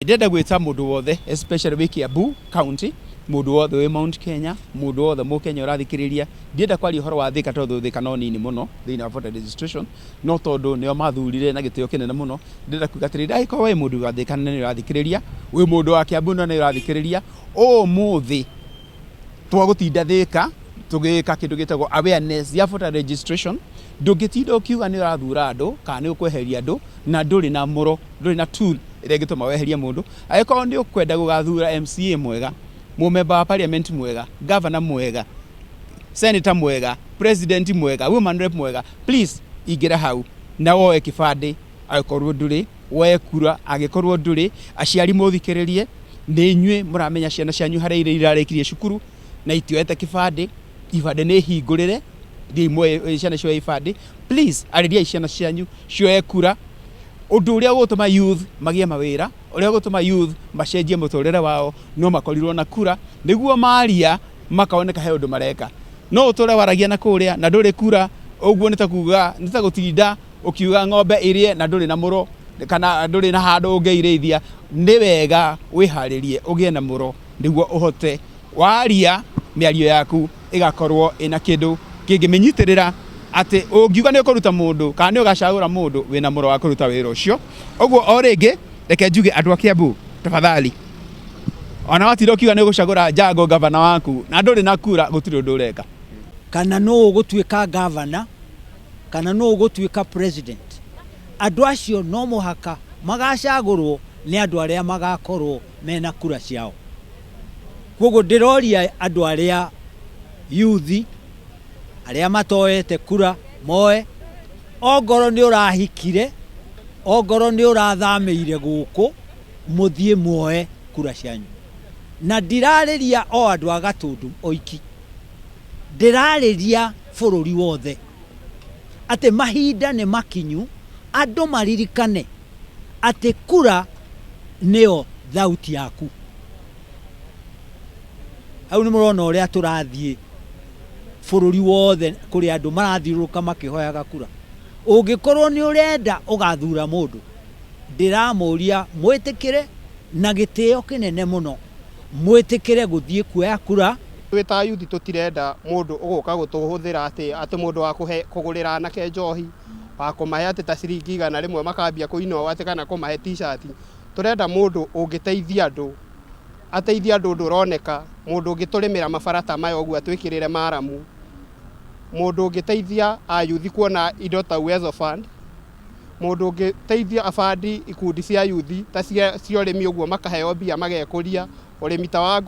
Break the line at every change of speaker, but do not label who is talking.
Ndĩrenda gwĩta mũndũ wothe, especially wĩ Kiambu County, mũndũ wothe wĩ Mount Kenya, mũndũ wothe Mũkenya ũrathikĩrĩria. Ndienda kwaria ũhoro wa Thika tondũ Thika no nini mũno thĩinĩ wa voter registration, no tondũ nĩo mathurire na gĩtĩo kĩnene mũno, ndĩrenda kuga atĩrĩrĩ, angĩkorwo wĩ mũndũ wa Thika na nĩ ũrathikĩrĩria, wĩ mũndũ wa Kiambu na nĩ ũrathikĩrĩria, ũmũthĩ twagũtinda Thika tũgĩka kĩndũ gĩtagwo awareness ya voter registration. Ndũngĩtinda ũkiuga nĩ ũrathura andũ kana nĩ ũkweheria andũ na ndũrĩ na mũro, ndũrĩ na tool ĩrĩa ĩngĩtũma weherie mũndũ. Angĩkorwo nĩ ũkwenda gũgathura MCA mwega, mũmemba wa parliament mwega, governor mwega, senator mwega, president mwega, woman rep mwega, please ingĩra hau na woe kĩbandĩ angĩkorwo ndũrĩ, woe kura angĩkorwo ndũrĩ. Aciari mũthikĩrĩrie, nĩ inyuĩ mũramenya ciana cianyu harĩa irĩ irarĩkirie cukuru na itioete kĩbandĩ. Ibandĩ nĩ hingũrĩre, thiĩi muoe ciana cioe ibandĩ. Please arĩriai ciana cianyu cioe kura. Ũndũ ũrĩa ũgũtũma youth magĩe mawĩra, ũrĩa ũgũtũma youth macenjie mũtũrĩre wao, no makorirwo na kura, nĩguo maria makaoneka he ũndũ mareka. No ũtũre waragia na kũrĩa na ndũrĩ kura, ũguo nĩ ta kuga, nĩ ta gũtinda ũkiuga ng'ombe ĩrĩe na ndũrĩ na mũro kana ndũrĩ na handũ ũngĩirĩithia. Nĩ wega wĩharĩrie ũgĩe na mũro nĩguo ũhote waria mĩario yaku ĩgakorwo ĩna kĩndũ kĩngĩmĩnyitĩrĩra, atĩ ũngiuga nĩ ũkũruta mũndũ kana nĩ ũgacagũra mũndũ, wĩna mũro wa kũruta wĩra ũcio. Ũguo o rĩngĩ reke njuge, andũ a Kiambu, tafadhali, ona watinda ũkiuga nĩ ũgũcagũra Jango gavana waku na ndũrĩ na kura, gũtirĩ ũndũ ũreka.
Kana nũ ũgũtuĩka gavana kana nũ ũgũtuĩka president, andũ acio no mũhaka magacagũrwo nĩ andũ arĩa magakorwo mena kura ciao. Koguo ndĩroria andũ arĩa youth arĩa matoete kura moe, ongorwo nĩ ũrahikire, ongorwo nĩ ũrathamĩire gũkũ, mũthiĩ muoe kura cianyu. Na ndirarĩria o andũ a Gatũndũ oiki, ndĩrarĩria bũrũri wothe, atĩ mahinda nĩ makinyu andũ maririkane atĩ kura nĩyo thauti yaku. Hau nĩ mũrona ũrĩa tũrathiĩ bũrũri wothe kũrĩ andũ marathiũrũrũka makĩhoyaga kura. Ũngĩkorwo nĩ ũrenda ũgathura mũndũ, ndĩramũria mwĩtĩkĩre na gĩtĩo kĩnene mũno, mwĩtĩkĩre gũthiĩ kuoya kura.
Twĩ ta yuthi tũtirenda mũndũ ũgũka gũtũhũthĩra, atĩ mũndũ wa kũhe kũgũrĩra anake njohi, wa kũmahe atĩ ta ciringi 100 makambia kũina ũũ atĩ kana kũmahe T-shirt. Tũrenda mũndũ ũngĩteithia andũ, ateithie andũ ũndũ ũroneka, mũndũ ũngĩtũrĩmĩra mabara ta maya ũguo atwĩkĩrĩre maramu, mũndũ ũngĩteithia ayuthi kuona indo ta Uwezo Fund, mũndũ ũngĩteithia abandi ikundi cia yuthi ta cia ũrĩmi ũguo makaheo mbia magekũria ũrĩmi ta wa.